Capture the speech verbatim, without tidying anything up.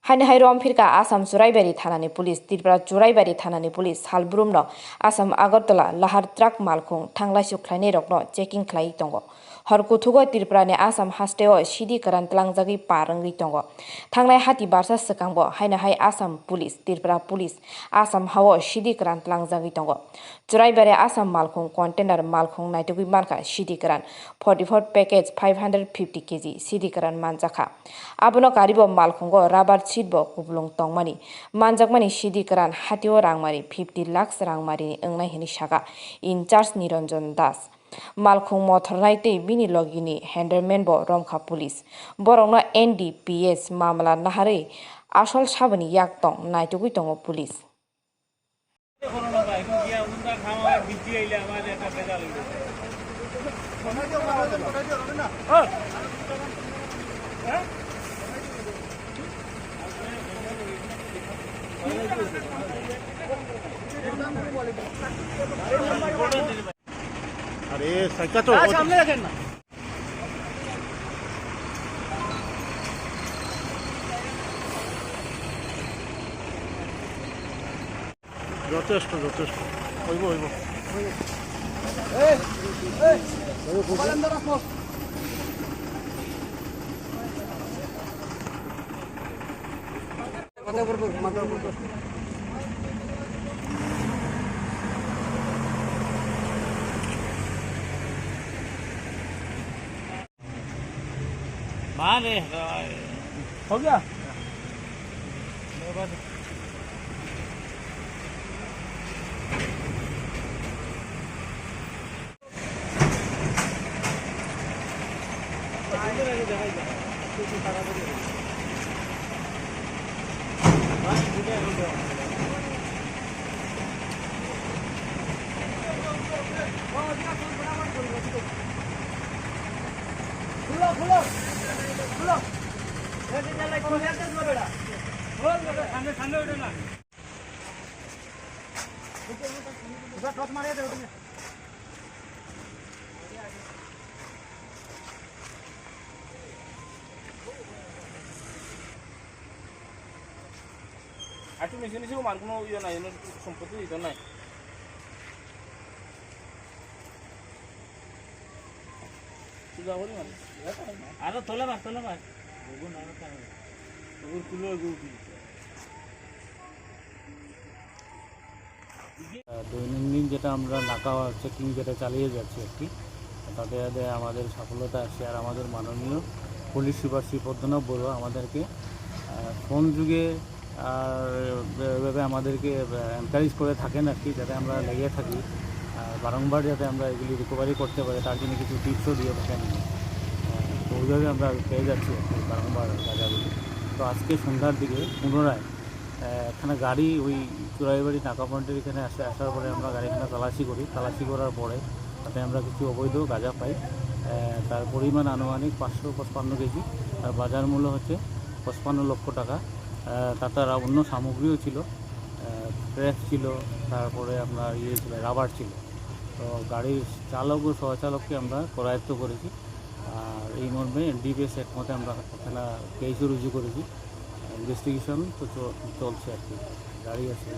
Haino hai romphirkha Assam Churaibari thanani police, Tripura Churaibari thanani police salbrumno Assam Agartala lahar truck malkhung thanglai suk khlainairokno checking khlaiwi tongo. Hor kuthugo Tripurani Assam hasteo sidi kwran tlangjagwi par wngwi tongo. Thangnai hati barsa swkangbo haino hai Assam police, Tripura police Assam hao sidi kwran tlangjagwi tongo. Churaibari Assam malkhung container malkhung naitugwi mankha sidi kwran forty-four package five hundred fifty K G sidi kwran manjakha. Abono karibo malkhungo rubber sheet bo kuplung tongmani manjakmani sidi kwran hatio rangmari fifty lakhs rangmarini wngnai hwnwi saka in charge Niranjan Das. Malkhung mothornai tei bini logini handerman bo romkha police. Borokno N D P S mamla naharwi asol saboni yak tong naitugwi tongo police. আরে সাইকেল তো। সামনে রাখেন না। যথেষ্ট, যথেষ্ট। হইব, হইব। मारे। हो गया? Aku misi misi umar kuno iyo nai, ino sompoti itu nai. Sudah boleh mas? Ada tolak mas, tolak mas. Bukan ada tolak. Bukan keluar gue. আহ, দৈনন্দিন যেটা আমরা নাকা চেকিং যেটা চালিয়ে যাচ্ছি আর কি, তাতে তাতে আমাদের সফলতা আসছে। আর আমাদের মাননীয় পুলিশ সুপার শ্রী পদ্মনাভ বড়ুয়া আমাদেরকে, আহ, ফোন যুগে আর এভাবে আমাদেরকে, আহ, এনকারেজ করে থাকেন আর কি, যাতে আমরা লেগে থাকি। আর বারংবার যাতে আমরা এগুলি রিকভারি করতে পারি, তার জন্য কিছু টিপসও দিয়ে থাকেন। আহ, তো ওইভাবে আমরা পেয়ে যাচ্ছি আর কি বারংবার গাঁজাগুলি। তো আজকে সন্ধ্যার দিকে পুনরায় আহ, এখানে গাড়ি ওই চুরাইবাড়ি নাকা পয়েন্টের এখানে আসে, আসার পরে আমরা গাড়িখানা তালাশি করি। তালাশি করার পরে তাতে আমরা কিছু অবৈধ গাঁজা পাই। আহ, তার পরিমাণ আনুমানিক পাঁচশো পঁচপান্ন কেজি, আর বাজার মূল্য হচ্ছে পঁচপান্ন লক্ষ টাকা। আহ, তাতে আর অন্য সামগ্রীও ছিল, আহ, ক্র্যাক ছিল, তারপরে আপনার ইয়ে ছিল, রাবার ছিল। তো গাড়ির চালক ও সহচালককে আমরা করায়ত্ত করেছি। আর এই মর্মে এনডিপিএস অ্যাক্ট মতে আমরা থানা কেসও রুজু করেছি। ইনভেস্টিগেশন তো চ-, চলছে আর কি, জারি আছে।